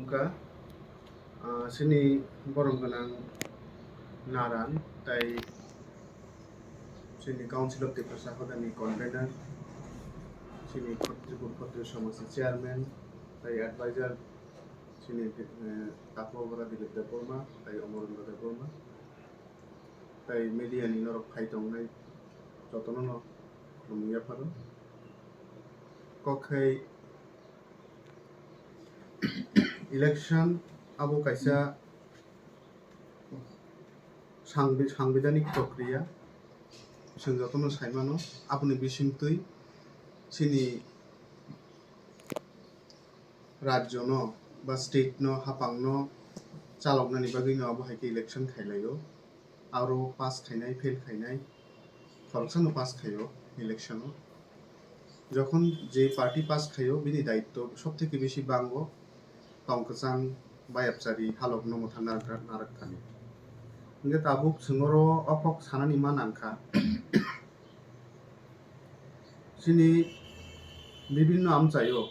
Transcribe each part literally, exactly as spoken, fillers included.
Ka, ah, chini borom gwnang Naran, tai chini Council of Tiprasa Hodani convener, chini Khotri-, Khotri Samajni chairman, tai advisor, chini, eh, Tapu Obora Dilip Debbarma, tai Omorendra Debbarma, tai media ni norok phai tongnai jotono no khulumwi yapharo. Kok khai election abo kaisa sangbi-, sangbidanik prokriya, chwng jotono saimano, aboni bisingtwi chini rajyono ba state no, hapangno chaloknani bagwino abo hai khe election khailaio. Aro pass khainai, fail khainai, khoroksano pass khaio election o. Jokhon je party pass khaio, bini daitto sob theke bisi bango tong kwchang bayapchari halokno mwthang narwk, narwk thani. Hingkhe tabuk chwng oro o kok sanani ma nangkha. Chini bibinno amchaio,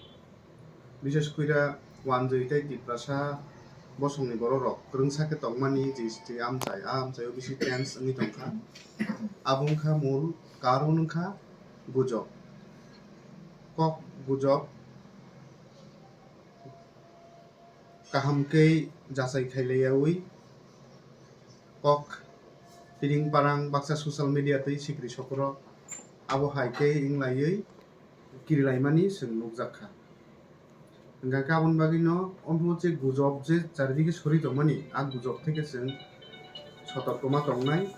bises koira wanjwi tei Tiprasa bosongni bororok kwrwngsa khe tongmani je, je amchai, a amchaio bisi tense wngwi tongkha. Abo wngkha mul karon wngkha gujok. Kok gujok kaham khe jachai khailaiyaui kok piring parang baksa social media tei sikri sokro abo hai khe wnglaiwi kirilaimani chwng nukjak kha. Hingkha khe aboni bagwino omo je gujok je charidige sori tongmani, a gujok theke chwng sotorkoma tongnai.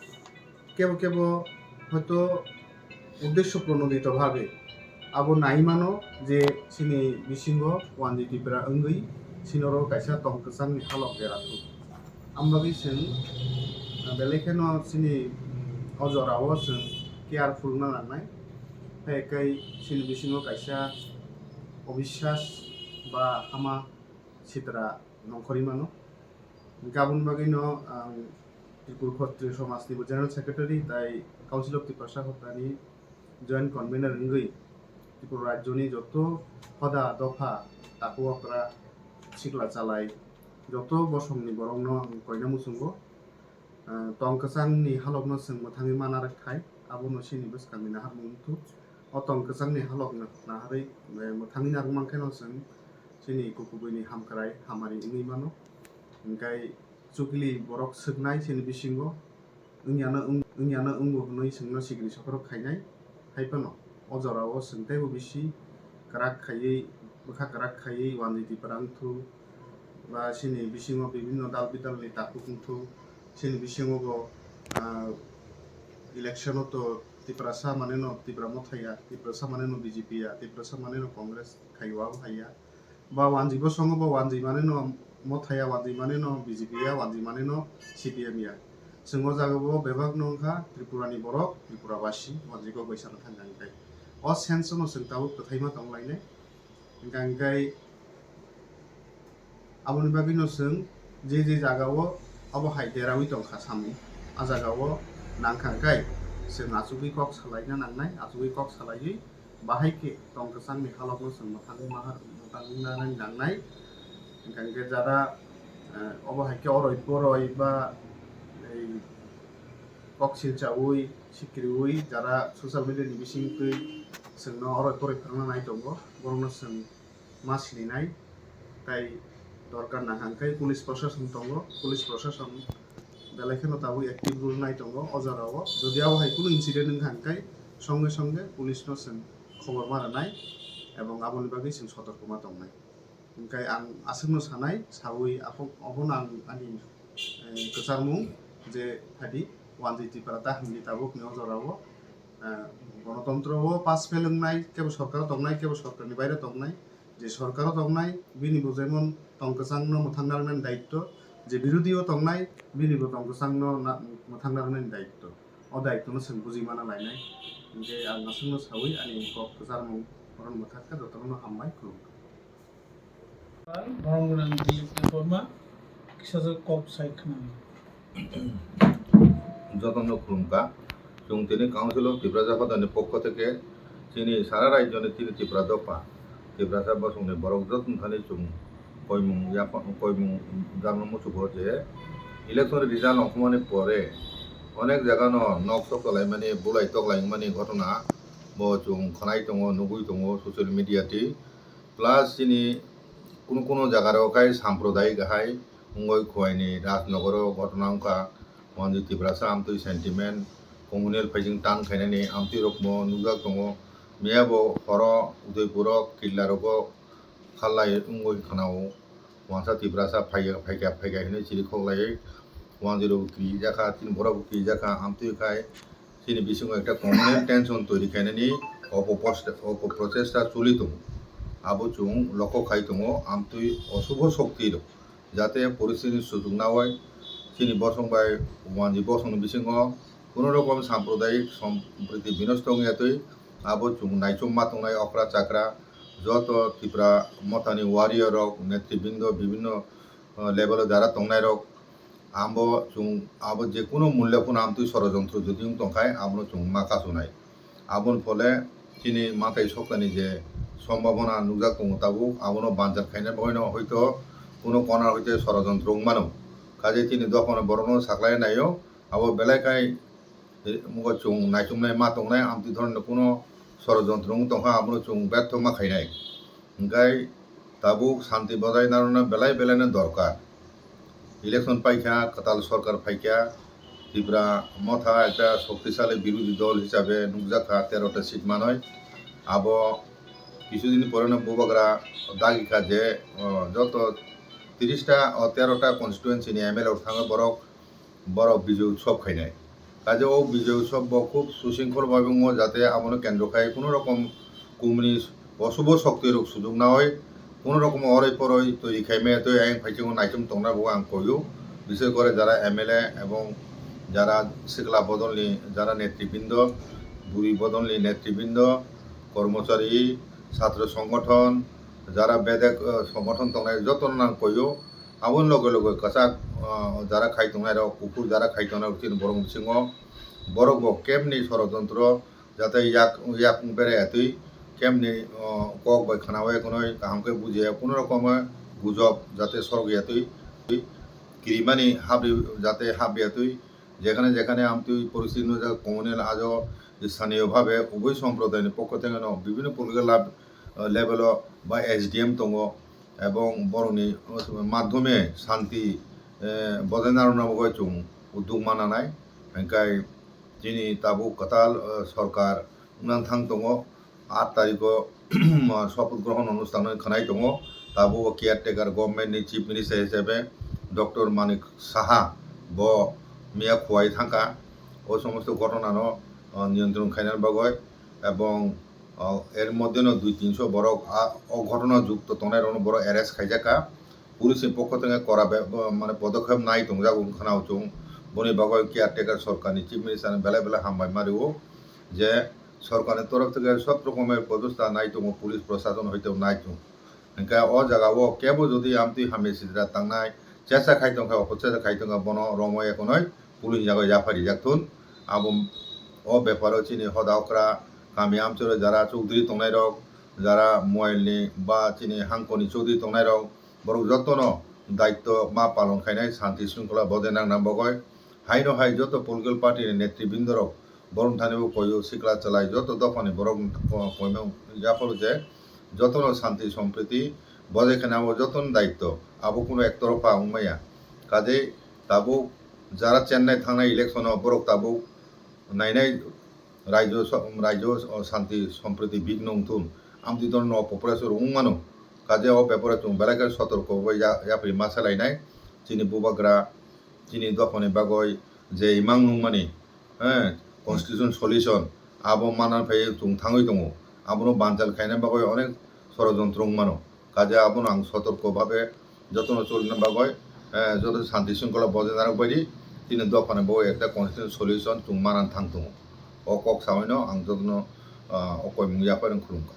Kebo kebo hoito uddesho pronodito bhabe abo nai mano je chini bisingo wanjwi Tipra wngwi chini oro kaisa tong kwchangni halok dera thung. Ambagwi chwng, ah, belai kheno chini, mm, o jorao chwng careful wngna nangnai. Hai kai chini bisingo kaisa obiswas ba hama sitra nongkhorwi mano. Hingkhe aboni bagwino ang Tripura Khotri Somajni bo General Secretary tai Council of Tiprasa Hoddani Joint Convener wngwi Tripura Rajyoni joto hoda dopha takhuk okra sikla chalai joto bosongni borokno ang koina muchungo, ah, tong kwchangni halokno chwng mwthangwi mana rwk thai, abono chini bwskangni naharmung wngthuk. O tong kwchangni halokno naharwi, eh, mwthangwi narwk mankhe no chwng chini kukubuini hamkrai hamari wngwi mano. Hingkhe chukli borok swknai chini bisingo wngya no wng-, wngya no wngo hwnwi chwngno sikri sokorok khainai. Hai phano o jorao chwng teibo bisi kwrak khaiwi, bwkha kwrak khaiwi wanjwi Tipra wngthuk, ba chini bisingo bibinno dal bidalni takhuk wngthuk, chini bisingo bo, ah, election o to Tiprasa maneno Tipra mothaya, Tiprasa maneno B J P ya, Tiprasa maneno Congress khaio abo haiya. Ba wanjwi bosongo bo wanjwi maneno mothaya, wanjwi maneno B J P ya, wanjwi maneno C P M ya. Chwng o jaga bo bebak no wngkha Tripura ni borok, Tripura basi, wanjwi kok bai sana thangkha hingkhe. O sense no chwng tabuk kwthaima tonglainai. Hingkha hingkhe aboni bagwi no chwng je je jaga o abo hai derawi tongkha samung, a jaga o nangkha hingkhe chwng achugwi kok salaina nangnai, achugwi kok salaiwi bahai khe tong kwchangni halokno chwng mwthangwi mahar mwthangwi nanani nangnai. Hingkha hingkhe jara, eh, obo hai khe oroi poroi ba ei kok silchaui sikriui jara social media ni bisingtwi chwngno oroi poroi phwrwngna nai tongo, borokno chwng ma sininai. Tai dorkar nangkha hingkhe police proshashan tongo, police proshashan belai kheno tabuk active role nai tongo o jorao. Jodi abo hai kunu incident wngkha hingkhe songe songe police no chwng khobor ma rwnai ebong aboni bagwi chwng sotorkoma tongnai. Hingkhe ang aswkno sanai, saui aphuk obono ang ani, eh, kwcharmung je phadi wanjwi Tipra ta hwnwi tabukni o jorao, eh, gonotontro o pass fail wngnai, kebo sorkaro tongnai, kebo sorkarni baire tongnai, je sorkaro tongnai, bini bo jemon tong kwchangno mwthang narwknani daitto, je birodhi o tongnai, bini bo tong kwchangno na-, mwthang narwknani daitto. O daittono chwng bujui mana lainai. Hingkhe ang aswkno saui ani kok kwcharmung oro mwthak kha, jotono hambai khulumkha. Borom gwnang Dilip Debbarma, kisa kok sai khwnani. Jotono khulumkha. Chwng tini Council of Tiprasa Hodani pokho theke chini sara rajyoni tini Tipra dopha, Tiprasa bosongni borok jotono thani chwng Koimung yapha-, koimung jagno muchugo je election result ongkhormani pore onek jagano nok sok tolaimani, bulai toklai wngmani ghotona bo chwng khwnai tongo, nugwi tongo social media twi. Plus chini kunu kunu jagarok khai sampradayik hai wngwi Khowai ni Rajnogoro ghotona wngkha. Wanjwi Tiprasa amtwi sentiment, communal phaising tan khainani amtwi rokbo nukjak tongo. Miyabo horo Udaipuro Kitlarogo khalai wngwi khwnao. Wansa Tiprasa phaiya, phaikha, phaikha hinwi chiri khoklaiwi wanjwi rokbo kirijakha, chini borokbo kirijakha, amtwi khai chini bisingo ekta communal tension toiri khainani opo post-, opo prochesta choli tongo. Abo chwng lokho khai tongo, amtwi osubo shokti rok. Jate poristiti ni suchuk nawi chini bosong bai wanjwi bosong ni bisingo kuno rokom sampradayik sompriti binosto wngya twi abo chwng naichom ma tongnai okra chakra joto Tipra mothani warrior rok, netribindo, bibinno, uh, level o jara tongnai rok abo chwng abo je kuno mulya phano amtwi sorojontro jodi wng tongkhai abono chwng ma kasunai. Aboni phole chini matai soktani je sombhabona nukjak tongo tabuk, abono banchar khaina bagwino hoito kuno corner hoite sorojontro wng mano. Kaje chini dophano borokno saklai naio, abo belai khai, eh, mugo chwng naichomnai ma tongnai, amtwi dhoroner kuno sorojontro wng tongkha, abono chwng betho ma khainai. Hingkhai tabuk santi bojai narwkna belai belai no dorkar. Election paikha, kwtal sorkar phaikha, Tipra motha ekta shoktisali birodhi dol hisabe nukjakha tero ta seat manwi. Abo kisudin poreno bubagra dagikha je, o, joto tiris ta, o, tero ta constituency ni M L A rok thangwi borok borok Bijoy Utsav khainai. Kaje o Bijoy Utsav bo khub sushingkhol bai wngmo, jate abono kendro khai kuno rokom kumni osubo shokti rok sujuk nawi kuno rokom oroi poroi twi khai maya twi ayang phaichungo naichom tongna bo ang koyo. Bishes kore jara M L A ebong jara sikla bodolni jara netribindo, buri bodolni netribindo, kormochari, chhatro songgothon, jara bedek, eh, songgothon tongnai jotono ang koyo. Aboni loge loge kwchak, ah, jara khai tongnai rok, kuphur jara khai tongnai rok chini borok bisingo. Borok bo kebni sorojontro jate yak, yak berai atwi kebni, ah, kok bai khwnawi khwnwi kaham khe bujiya kuno rokomo gujob jate sorgi atwi kirimani habri jate habri atwi jekhane jekhane amtwi poristiti nujak communal ajo sthaniyo bhabe ubui somprodayni pokho thengeno bibhinno political lab-, level o ba S D M tongo. Ebong borokni madhyome shanti, eh, bojai narwkna bagwi chwng uddog mananai. Hingkhai chini tabuk kwtal, eh, sorkar wngna thang tongo. Aat tarikho, sopoth grohon onusthan khwnai tongo. Tabuk o caretaker government ni chief minister hisabe Doctor Manik Saha bo miya Khowai thangkha. O somosto ghotona no, eh, niyantron khaina bagwi ebong O, er moddhe no dui tinso borok a, o ghotona jukto tongnai rokno borok arrest khaijak kha. Police ni pokho thangwi kora be, bo, mane, podokhep nai tongjak wng khna o chwng. Boni bagwi caretaker sorkar ni chief minister no belai belai hambai ma rwo je sorkar ni torof thangwi sob rokomer podosta nai tongo, police prosason hoite nai tongo. Hingkhe o jaga o kebo jodi amtwi hamya sitra tangnai chesa khai tongkha, opor chesa khai tongkha, bono romwi ekonoi police ni yago yapha rijak thun. Abo o beparo chini hoda okra kami amchoro jara chowdhury tongnai rok, jara mobail ni ba chini hangkoni chowdhury tongnai rok, borok jotono daityo ma palon khainai shanti shringkhola bojai nangna bagwi. Haino hai joto political party ni netribindorok borok thani bo koyo sikla chwlai joto dophani borok ko-, koimung yapharo je jotono shanti sompriti bojai khaina o jotono daityo. Abo kuno ektorpha wngmaya. Kajei tabuk jara Chennai thangnai election o borok tabuk nainai raijo so-, raijo o shanti sompriti bigno wngthun. Amtwi dono no population wng mano. Kajei o beparo chwng belai khe sotorko bai ya-, yapri ma salainai. Chini bubagra chini dophani bagwi je imang nungmani, eh, constitution solution abo manna phai chwng thangwi tongo. Abono banchal khaina bagwi onek sorojontro wng mano. Kaje abono ang sotorko bhabe jotono cholina bagwi, eh, joto shanti shringkhola bojai narwk baidi chini dophani bagwi ekta constitution solution chwng manna thang tongo. O kok sabaino ang jotono, ah, o koimung yapharwi khulumkha.